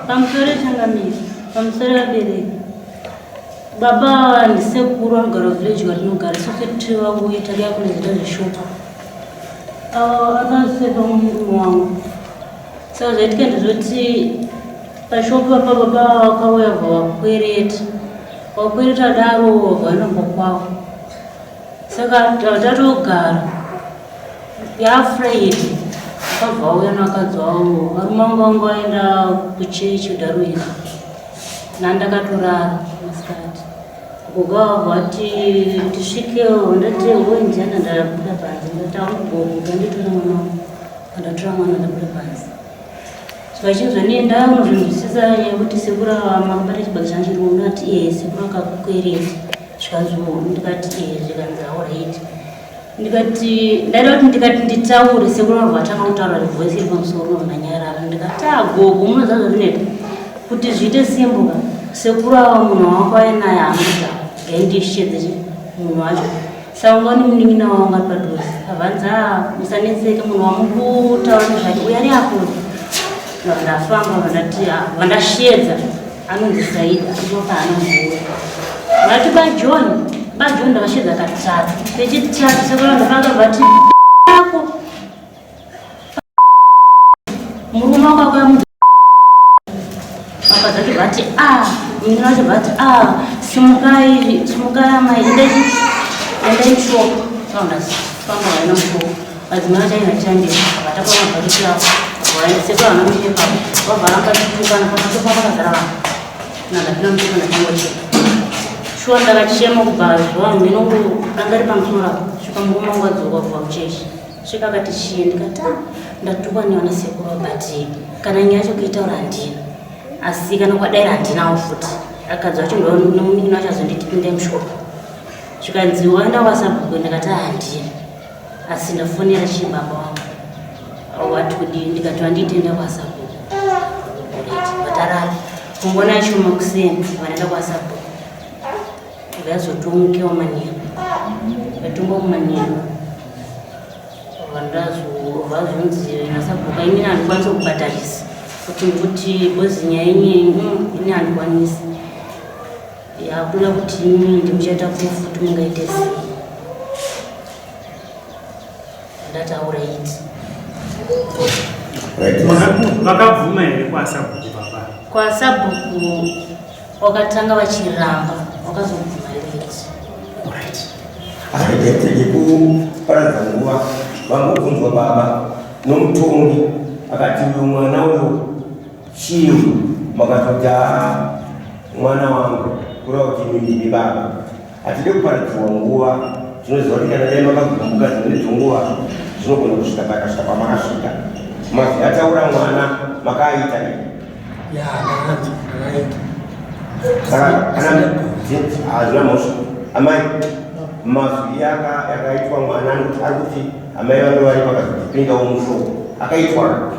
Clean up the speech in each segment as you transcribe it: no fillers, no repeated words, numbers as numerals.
Pamusoro changamire, pamusoro vabereki. Baba ndisekuru vanogara village kwatinogara isusu tiri vakuyi takauya kunoita zveshopu. Akaseka murume wangu. Saka zvaitika ndezvoti pashopu apa baba vakauya bva vakwereta. Vakwereta daro vanomba kwavo. Saka tatogara yaFriday akabva auya nevakadzi vavo varume vangu vanga vaenda kuchechi kuDarwin. Nandakatorara masikati gogo avo vati tisvikewo ndati honjana ndabuda panze ndati amugogo ndanditora mwana wangu andatora mwana ndabuda panze zvachinzwa nie ndaunozvinzwisisa yekuti sekuru ava makabata chibage changu chiri ndati ee sekuru akakukwereta zvikanzi ndikati ee zvikanzi aorit ndikati ndaida kuti ndikati nditaure sekuru vangu vatanga kutaura voice iri pamusoro ndanyarara ndikati agogo ah, munoziva zvazvinoita kuti zviite simbuka sekuru ava munhu wako ainaye amuda gaindishedze munhu wacho saka ungani munin'ina wangu ari padhuze avanzi a ah, musanetseke munhu wamukutaura nezvake uyo ari apo ndafamba vandati ah, vandashedza anonzi Saida ndipo paanouya vati baJohn baJohn ndakashedza katatu kechitatu saka vanhu vanga vati ako murume wako akauya mu vakadzi vacho vati a murume wacho vati a simukai simukai amai endai endai mushop famba vaina mushop Madzimai vacho ainge achishandira vakatakura mabhaketi avo vaiseka vana muchepa vabva varamba vachitukana pamasofa pakazara vanhu nandapinda muchepa ndakangocheka shuwa ndakachema kubva zuva mheno ranga ri pamusoro apo svika murume wangu adzoka kubva kuchechi svika akati chii ndikati ah, ndatukwa nevana sekuru but kana nyaya yacho kuitaura handina asi kana kwadaira handinawo futi akadzi wacho ndomunin'ina wacho azonditi pinde mushopo zvikanzi waenda kwasabhuku ndikati ah, handina asi ndafonera chii baba wangu wati kudii ndikati vanditenda kwasabhuku vatarara kungona yacho makuseni vanoenda kwasabhuku vazotomukewa manheru vatongwa kumanheru vazonzi nasabhuku inini handikwanisi kubhadharisa kuti nekuti bhozi nyaya inye mm, ini handikwanisi yakuda kuti imimi ndimuchaita kufuti mungaite sei ndataura iti vakabvuma here kwasabhuku baba kwasabhuku wakatanga vachiramba wakazobvuma late Arege kuparadza nguva vangobvunzwa baba nomutongi akati uyu mwana uyu chii makatoti haa mwana wangu kureva kuti imi ndimi baba hatide kuparidzirwa nguva tinoziva kuti kana dai makagumbuka dzimweni dzenguva zvinogona kusvika pakasvika pamakasvika mazwi ataura mwana makaaita saka kana hazvina mhosva amai mazwi yakaitwa mwana ari kuti amai vange vari vakazopindawo mushoko akaitwa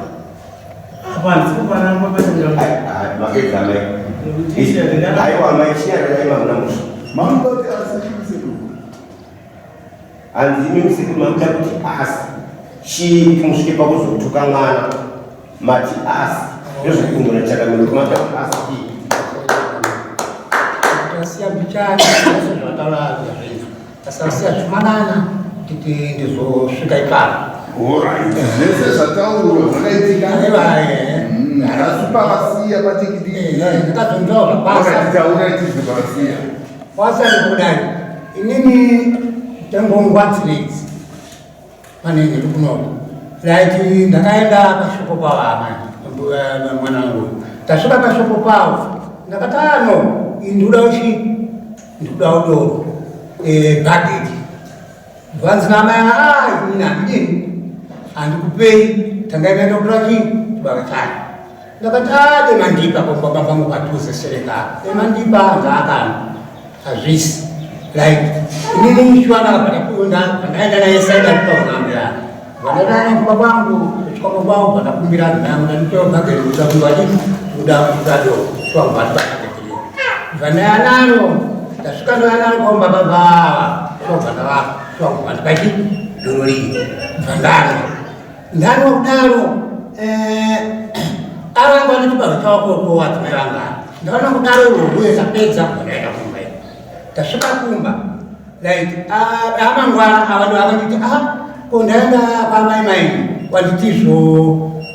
Mapedza amai. Aiwa amai chinyararai mamuna musha. Mamuda kuti asi chii sekuru? Hanzi imi musekuru mamuda kuti asi chii kuti musvike pakuzotuka mwana mati asi ndozvikumbura chakamira kuti mamuda kuti asi chii? Tasiya mbichana zvataura zvezvo. Tasasiya zvimanana titi ndizosvika ipapo. Alright. Zvese zvataurwa zvakaitika. Asi pavasiya patikidiki. Ndakazonzwa zvapasa. Taura tizwe pavasiya. Pasa ndikudai. Inini ndangongwadziridzi. Pane ndiri kunoko. Right ndakaenda pashopo pavo amai mwana wangu. Tasvika pashopo pavo. Ndakati ah no, ndoda uchi ndikuda doro eh, bhageti vanzi namai ah, inini handidini handikupei tangai maenda kutora chii chibaka chayo. Ndakati ade mandipa baba vangu padhuze sereka emandipa ngaakana hazvisi like inini shwana pandaenda naye saida ndipakunambira vandaenda naye kumba kwangu kusvika kumba kwangu pandakumbira nhangu ndanditoa bhageri kuda kungwadii kuda kudado shwangwandibhageri vandaya naro ndasvika ndaya naro kwamba baba shwangwandava shwangwandibaki dorori vandano Ndano kudaro eh, avanga vanoti pazvitawakokowa adzimai vanga ndaona kudaro uye tapedza kunoenda kumba iyo tasvika kumba like amangwana avanhu vakanditi a ko ndaenda kwamai mai wanditizvo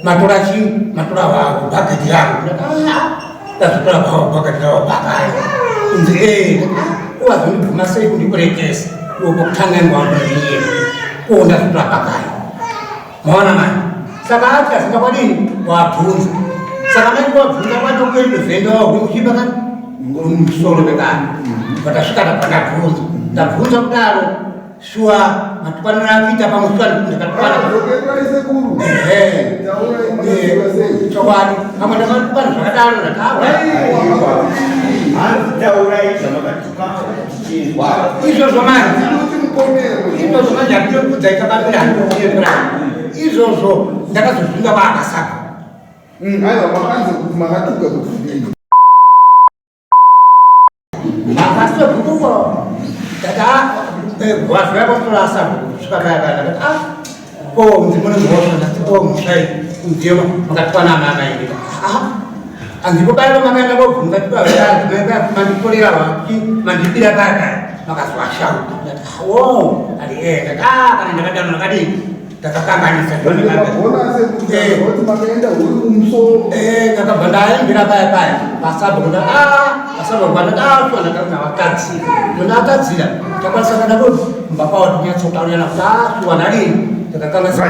matora chii matora wavo bhageti rangu ndazvitora kwavo bhageti ravo bhakaya kunzi ee wazondibvuma sei kundikurekesa uko kutanga ngwangu ndiye ko ndazvitora bhakaya Maona mani? Saka ati asinga kwadini wabvunza. Saka mani wabvunza kwacho kwete vhenda wakuchipa kani musoro pekani. Patasvika tabva ndabvunza. Ndabvunza kudaro shuwa matukwanira kuita pamwe shuwa ndakatukwana. Ehe. Chokwadi. Pamwe ndakatukwana zvakadaro ndakawa. Hanzi taurai zvamakatuka tichinzwa. Izvozvo mani. Izvozvo manje handinokudza ikababira handinokunyepera. Izvozvo ndakazozvinga vaakasaka. Aiwa makanzi kuti makatuka kuti kudii? Makasebhukuko ndati gwazwa yakotorasa kusvika paya paya ndakati ah ko ndimune mhosva ndati ko mhosva iyi ndiyo makatukwana amama ini ah andipo paya pamakaenda kobvunza tipamanditorera vaki mandibira paya paya makazwa shauta ndati wo ati e ndati ah kana ndakadaro ndakadii ndakakanganisa ndakabva ndaimbira paya paya pasabhuku ndati ah pasabhuku ndati ah shuwa ndakanga vakadzira ndakadzira takwanisa kuenda kuti kumba kwavo tinyatsotaurira kuti ah shuwa ndadii ndakakanganisa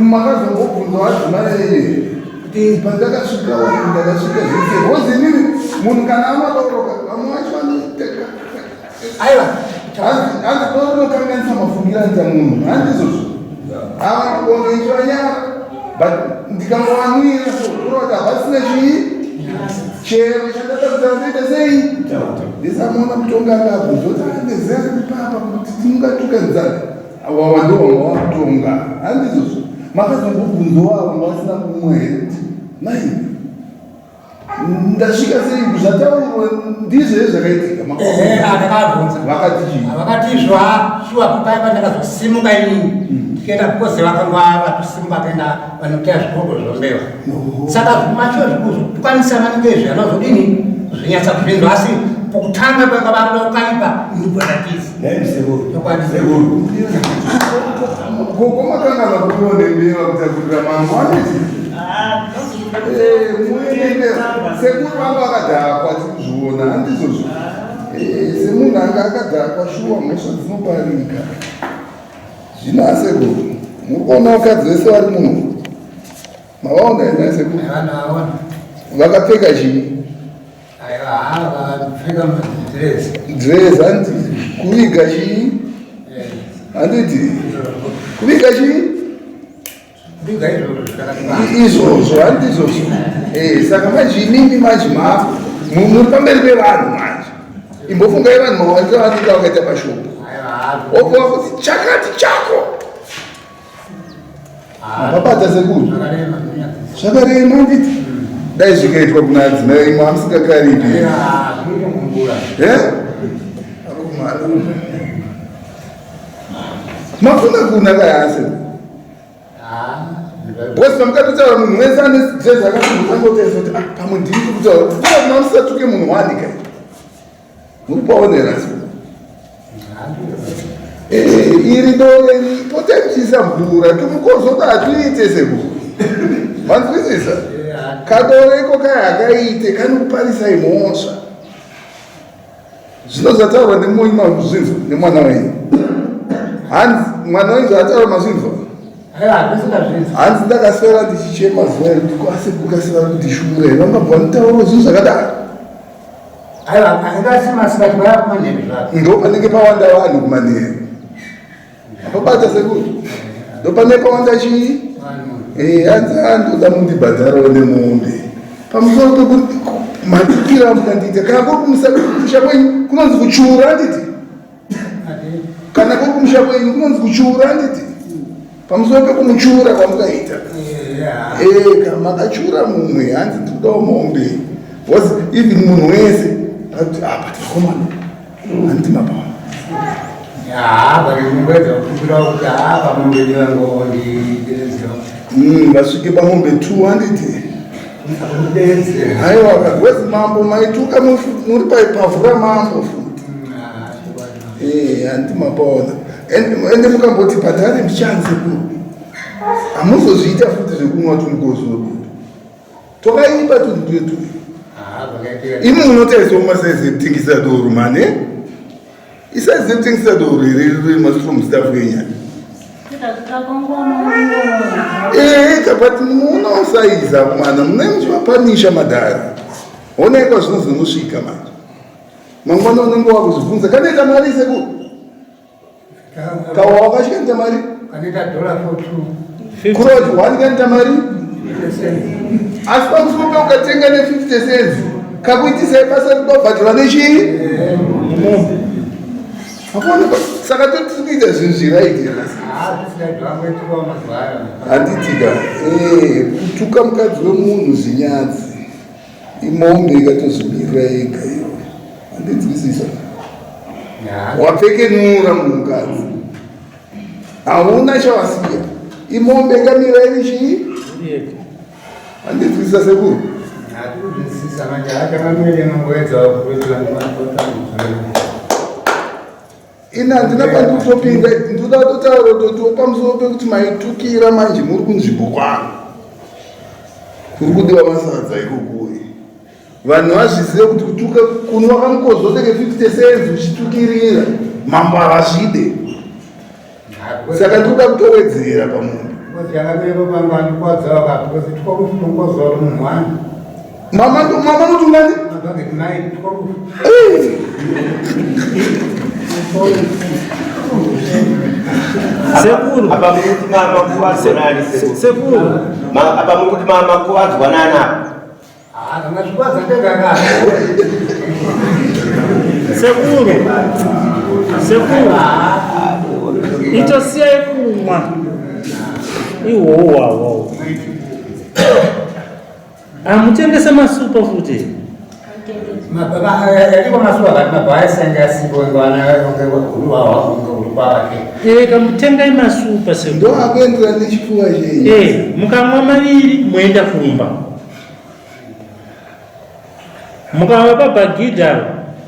Makazongobvunzwa adzimai kuti pandakasvika uku ndakasvika zvese because inini munhu kana amadoroka vamwe vacho vanoiteka aiwa hanzi doro rinokanganisa mafungiro anoita munhu handizvozvo ava ndikuondoitwa nyara but ndikangovanwira so kureva kuti havasina chii chero chandada kutaura ndoita sei ndisamuona mutonga akabvunza kuti andeziva kuti papa kuti tingatukanzana Wawa ndo wanga wakutonga handizvozvo makazongobvunzawo avo vanga vasina kumwa here kuti mai ndasvika sei zvataurwa ndizvo here zvakaitika ndakavabvunza vakati chii vakati izvo ha shuwa paya pandakazosimuka inini ndikaenda because vakanga vatosimuka kuenda vanoteya zvikoko zvombewa saka zvimacho zvikuzo tikwanisa vanenge izvi anozodini zvinyatsa kuzvinzwa asi pokutanga kwanga vakuda kukaipa ndibwanatizi Gogo makanga makuonembera kutakurira mambo aniti muenembera sekuru vanga vakadhakwa tikuzviona handizvozvo semunhu anga akadhakwa shuwa mhosva dzinoparika zvino asekuru muri kuona vakadzi vese vari muno mavaona here asekuru vakapfeka chii Dress hanti kuviga chii? Handiti kuviga chii? Izvozvo hanti izvozvo. Eh, saka manje imimi manje ma muri pamberi pevanhu manje. Imbofungai vanhu mawandiro avanenge vakaita pashoko. Wopuwa kuti chakati chako. Mapapata sekuru. Zvakarema nditi. Dai zvikaitwa kuna adzimai imwe amusingakaripi. Eh? Mafuna kuna kayase. Because pamukatotaura munhu wese ane dress akatongotesa kuti ah pamwe ndiri kutaura. Kuna musatuke munhu wani kai. Muri kupaonera sekuru. Eh, iri dore iri potai muchiisa mvura tumukozoda hatuite sekuru manzwisisa kadore iko kaya hakaite kanokuparisai mhosva zvino zvataurwa nemunyu mazvinzwa nemwana wenyu hanzi mwana wenyu zvaataura mazvinzwa hanzi ndakaswera ndichichema zuva iri kuti kwasekuru kasi vari kundishura vangabva vanitaura zvinhu zvakadaro Aiwa, angasi masikati vaya kumanheru zvako. Ndo panenge pawanda vanhu kumanheru. Apabata sekuru. Ndo panenge pawanda chii? Eh, hanzi andoda mundibhadharawo nemombe pamusoro pekuti matukiro amukandiita kana kuri kumusha kwenyu kunonzi kuchiura handiti kana kuri kumusha kwenyu kunonzi kuchiura handiti pamusoro pekumuchiura kwamukaita eh, kana makachiura mumwe hanzi ndikudawo mombe because even munhu wese akuti ah but vakomana handiti mapawa vasvike pamombe 2 handiti aiwa wezi mambo maituka muri pavhura mambo futi eh, handiti mapaona ende mukamboti bhadhare michanzi kuru hamuzozviita futi zvekunwa tumukozodo twakaipa tunhu tuye tuye imi munotaisawo masaizi ekutengesa doro mane isaizi yekutengesa doro here riri mastrong staff enyaya eka but munosaiza mwana mune muchivapanisha madhara onaikwa zvinozonosvika manje mangwana unenge wakuzvibvunza kanoita mari sekuru kawa wakachikaita mari kanoita dollar for two kuroti one kanoita mari asi pamusoro peukatenga ne 50 cents kakuitisai basa rikubabhadhirwa nechii Hapana, saka totiri kuita zvinhu zviraiti handitika eh, kutuka mukadzi wemunhu zvinyadzi imombe ikatozvimirira yega iyoyo handinzwisisa wapfekenura munhukadzi hauna chawasiya imombe ikamira iri chii handinzwisisa sekuru ini handina pandikutopinda ndoda kutotaura kutoti pamusoro pekuti maitukira manje muri kunzvimbo kwangu kuri kudiwa masadza ikokuyi vanhu vazvizive kuti kutuka kunwa kamukozo teke 50 cents uchitukirira mambo havazvide saka ndikuda kutowedzera pamunhu mama mama notungani Sekuru. Apa muri kuti mama kuvadzwa nani sekuru? Sekuru. Apa muri kuti mama kuvadzwa nani apa? Ah, kana zvikwadza ndega ka. Sekuru. Sekuru. Itosiyai kumwa. Iwowo wawo. Amutengese masupa futi. Eh, kamutengai masupa sekuru. Ndo akuenderana nechipfuva chenyu. Eh, mukamwa maviri moenda kumba. Mukava pabhagidha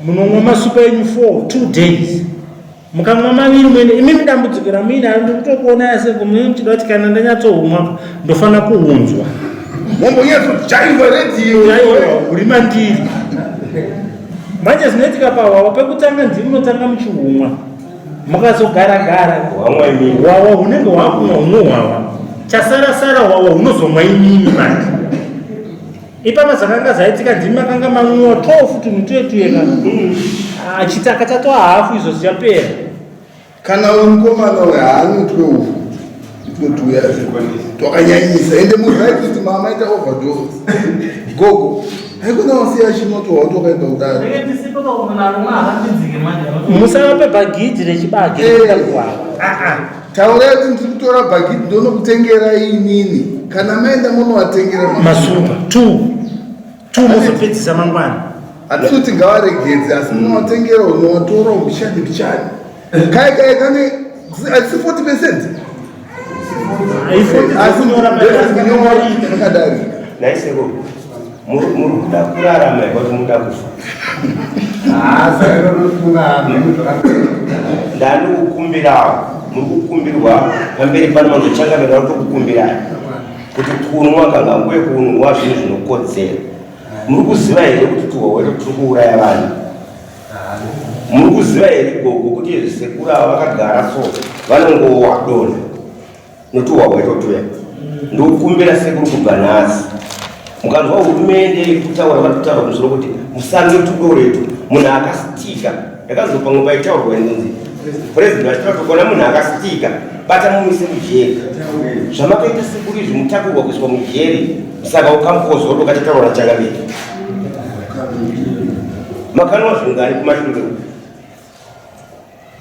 munomwa masupa enyu for 2 days. Mukamwa maviri muende imimi dambudziko ramuinaro ndikutokuona seko munenge muchida kuti kana ndanyatsohumwa ndofanira kuunzwa. Mombonyatsojaivha redhiyo. Jaiwa uri mandiri. Manje zvinoitika pahwawa pekutanga ndimi munotanga muchihumwa. Mukazogara gara Hwamwa imimi. hwawa hunenge hwakumwa hunohwawa. Chasara sara hwawa hunozomwa imimi manje. Ipapa zvakanga zvaitika ndimi makanga manwiwa 12 tunhu tuye tuye ka. Ah, chitaka chatova hafu izvo zvichapera. Kana uyu mukomana uyu haanotwe ufu itotuya twakanyanyisa ende muright kuti mama ita overdose gogo haikona wasiya chinotohwa twakaita kudaro Musavape bhagidhi rechibage Eh. rekuda kuhwawa. Ah ah. Taurai kuti ndiri kutora bhagidhi ndonokutengerai inini kana maenda munovatengera Masupa 2. 2 mozopedzisa mangwana. Hatisi kuti ngavaregedze asi munovatengera unovatora mbichani mbichani kai kai kane asi 40 percent asi kunyora zvakadarika. Nhai sekuru, muri muri kuda kurarama here kuti muda kufa? Ndandikukumbirawo, muri kukumbirwa pamberi pano manzochangamira vari kutokukumbirai kuti kunwa kana nguve kunwa zvinhu zvinokodzera. Muri kuziva here kuti tuhwere turi kuuraya vanhu? Muri kuziva here gogo kuti sekuru ava vakagara so vanongowa dona notuhwa hwaitotuya? Ndokumbira sekuru kubva nhasi mukanzwa hurumende ikutaura vari kutaura kumusoro kuti musanwe tudoretu munhu akasitika. Ndakanzwa pamwe paitaurwa inonzi President vachitaura kuti ukaona munhu akasitika bata mumise mujeri. Zvamakaita sekuru izvi mutakurwa kuiswa mujeri saka ukambozodo kachataura nachangamire. Makanwa zvingani kumashure uku?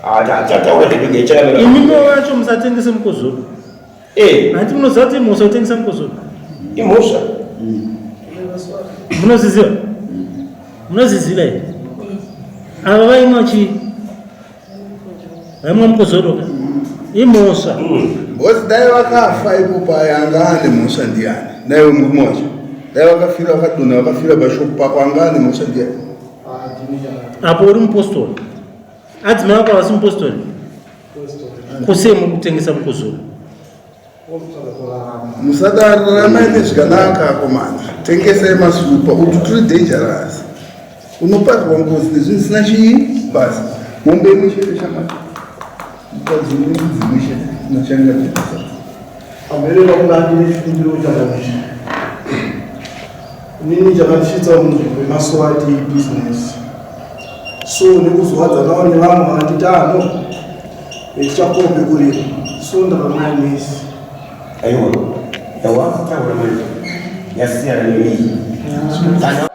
Achataura zvekuti changamire. Imimi wacho musatengese mukozoro. Eh. Hanti munoziva kuti imhosva kutengesa mukozoro? Imhosva. Munozviziva? Munozviziva here? Ava vaimwa chii? Vaimwa mukozoro ka? Imhosva. Because dai vakafa ipo paya anga ane mhosva ndiani? Naiwe murume wacho. Dai vakafira vakadonha vakafira pashopu pako anga ane mhosva ndiani? Apo uri mupostori. Adzimai vako havasi mupostori? Kusei muri kutengesa mukozoro? Musadaro ramai nezvikanaka akomana. Tengesai masupa utu turi dangerous. Unoparwa ngozi nezvinhu zvisina chii basa. Mombe imwe chete shamwari. Mukadzi une mbudzi imwe chete nachanga chete. Pamberi pakunandi nechikumbiro chakanaka. Inini chakandisvitsa munzvimbo yemaswati business. So nekuzowadzanawo nevamwe vakanditi ah no tichapuwa pekurima. So ndakamaya nesi. Aiwa, yawakutaura manje yasiyana neiyi. Kana